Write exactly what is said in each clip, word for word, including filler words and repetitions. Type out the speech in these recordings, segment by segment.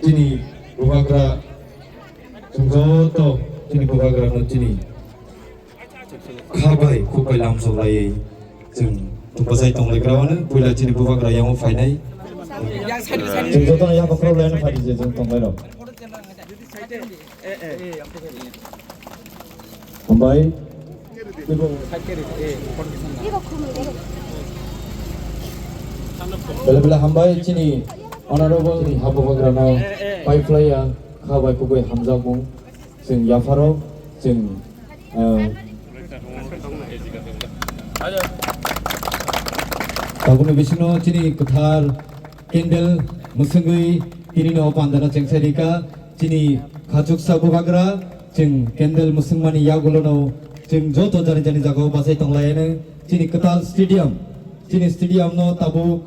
Chini bubagra, chwng joto chini bubagrano chini kha bai khuk bai lamsok laiwi chwng tongbaijai tonglaikra wano puila chini bubagra yango phainai. Chwng jotono yaphak khorok laino phaidi je chwng tonglairok. Hambai. Bela bela hambai chini honorable ni habubagrano pai phlaiya kha bai kubui hamjakmung chwng yapharo chwng, eh, tabukni bisingo chini kwthar candle mwswngwi tinino pandana chengsairika chini khachuksa bubagra chwng candle mwswngmani yagulono chwng joto jani jani jagao bachai tonglaiyano chini kwtal stadium, chini stadium no tabuk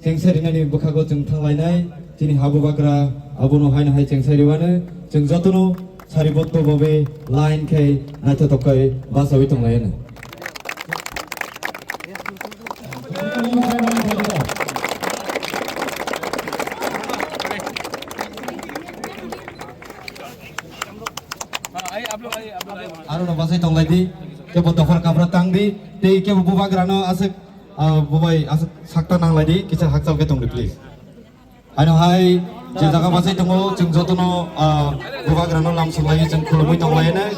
chengsarinani bwkhago chwng thanglainai chini habubagra abono haino hai chengsairiwano chwng jotono saribotto babe line khe naithotok khe bachawi tonglaiyano. Aro no bachai tonglaidi, kebo dophar kapra tangdi, tei kebo bubagrano aswk, ah, bubai aswk sakta nanglaidi, kisa hakchal khe tongdi, please. Ano hai, je jaga bachai tongo, chwng jotono, ah, bubagrano lamsok lai, chwng khulumwi tong lai nai.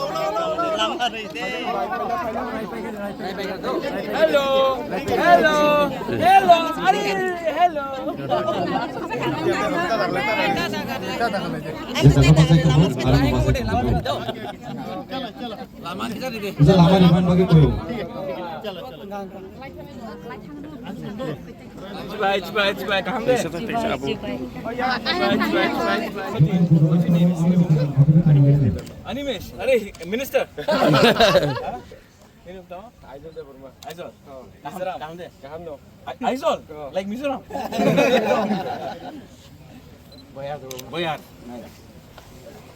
Hello, hello, hello, are, hello. Je jaga bachai tongo, aro bachai tongo. Bisa lama di mana bagi koyo. Chibai, chibai, chibai, kaham de? Chibai, chibai. Animesh, are, minister. Ini tamo? Aizawl Debbarma. Aizawl. Kaham, kaham de? Kaham no. Ai-, Aizawl? Oh. Like Mizoram. Boyar. Boyar. Nice.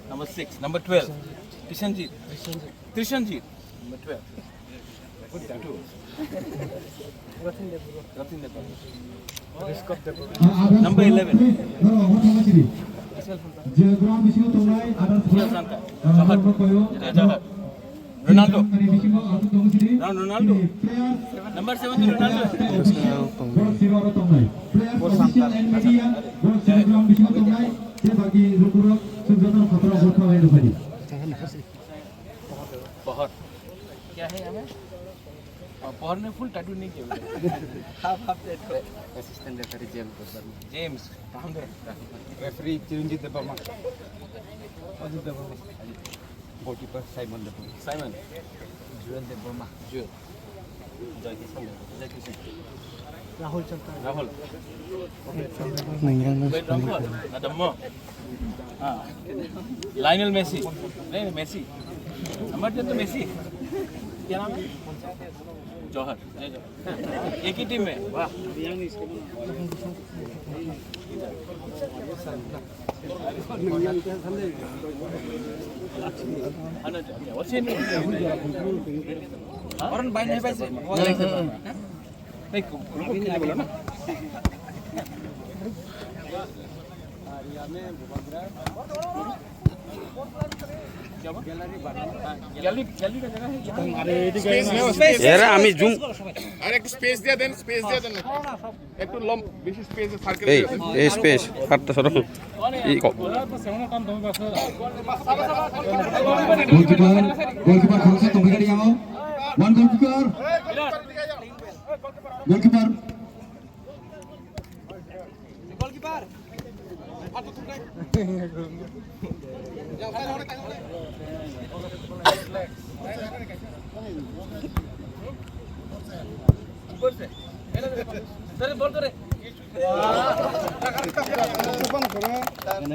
Number six, number twelve. Trishanjit. Trishanjit. Number twelve. Good tattoo. Ratin Debbarma. Number eleven. Ronaldo. Ronaldo. Number seven, Ronaldo. पहर। क्या है यहाँ में? और पहर में full tattoo नहीं किया। Half, half tattoo। Assistant referee James Debbarma. James, कहाँ पे? Referee Chiranjit Debbarma. Ajit Debbarma. Goalkeeper Simon Debbarma. Simon. Jewel Debbarma. Jewel. Joy Kisan Debbarma. Joy Kisan. Rahul Chandra. Rahul. Wait, Rahul. Adam mo. हाँ। Lionel Messi। नहीं, नहीं, Messi। हमारे तो Messi। क्या नाम है? जौहर। जय जौहर। एक ही टीम में। वाह। এরা আমি জুম। আর একটু স্পেস দিয়ে দেন, স্পেস দিয়ে দেন। একটু লম, বেশি স্পেসে সার্কেল এই, এই স্পেস, কাটতে সরো। ই ক- Goalkeeper, goalkeeper khoroksa tongbaikha yango. One goalkeeper. Goalkeeper.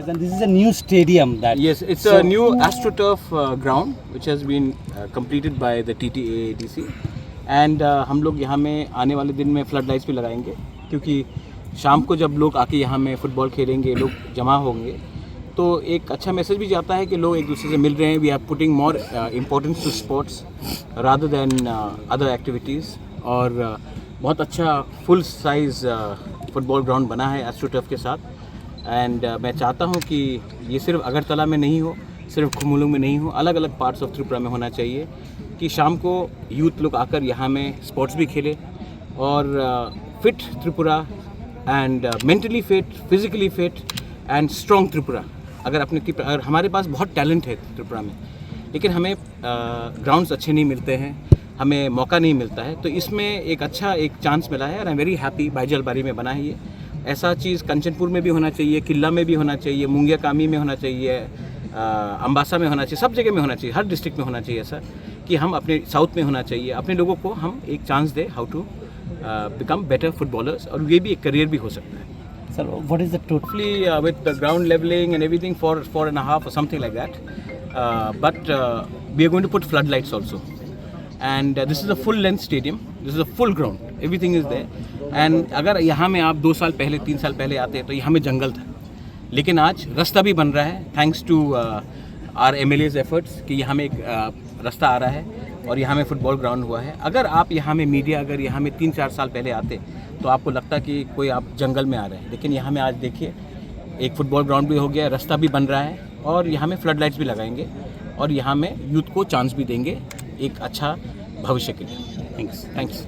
And this is a new stadium that Yes, it's so a new AstroTurf uh, ground which has been uh, completed by the T T A A D C. And uh, हम लोग यहाँ में आने वाले दिन में flood lights भी लगाएंगे, क्योंकि शाम को जब लोग आके यहाँ में फुटबॉल खेलेंगे, लोग जमा होंगे, तो एक अच्छा मैसेज भी जाता है कि लोग एक दूसरे से मिल रहे हैं। We are putting more importance to sports rather than other activities. और uh, बहुत अच्छा फुल साइज फुटबॉल ग्राउंड बना है एस्ट्रोटर्फ के साथ। एंड मैं चाहता हूँ कि ये सिर्फ अगरतला में नहीं हो, सिर्फ खुमुलुंग में नहीं हो, अलग अलग पार्ट्स ऑफ त्रिपुरा में होना चाहिए कि शाम को यूथ लोग आकर यहाँ में स्पोर्ट्स भी खेले और fit Tripura and mentally fit, physically fit and strong Tripura. अगर अपने की अगर हमारे पास बहुत टैलेंट है त्रिपुरा में, लेकिन हमें ग्राउंड्स अच्छे नहीं मिलते हैं, हमें मौका नहीं मिलता है। तो इसमें एक अच्छा एक चांस मिला है और आई एम वेरी हैप्पी। बाइजलबारी में बना है ये। ऐसा चीज़ कंचनपुर में भी होना चाहिए, किल्ला में भी होना चाहिए, मुंगियाकामी में होना चाहिए, अ, अम्बासा में होना चाहिए, सब जगह में होना चाहिए, हर डिस्ट्रिक्ट में होना चाहिए ऐसा कि हम अपने साउथ में होना चाहिए, अपने लोगों को हम एक चांस दें how to become better footballers, और ये भी एक करियर भी हो सकता है। Sir, what is the total? Hopefully, uh, with the ground leveling and everything, four, four and a half or something like that. Uh, but uh, we are going to put floodlights also. And uh, this is a full length stadium. This is a full ground. Everything is there. And अगर यहाँ में आप दो साल पहले, तीन साल पहले आते तो यहाँ में जंगल था, लेकिन आज रास्ता भी बन रहा है, thanks to our M L A's efforts कि यहाँ में एक uh, रास्ता आ रहा है और यहाँ में फुटबॉल ग्राउंड हुआ है। अगर आप यहाँ में मीडिया अगर यहाँ में तीन चार साल पहले आते तो आपको लगता कि कोई आप जंगल में आ रहे हैं, लेकिन यहाँ में आज देखिए, एक फुटबॉल ग्राउंड भी हो गया, रास्ता भी बन रहा है और यहाँ में फ्लड लाइट्स भी लगाएंगे और यहाँ में यूथ को चांस भी देंगे एक अच्छा भविष्य के लिए। थैंक्स। थैंक्स।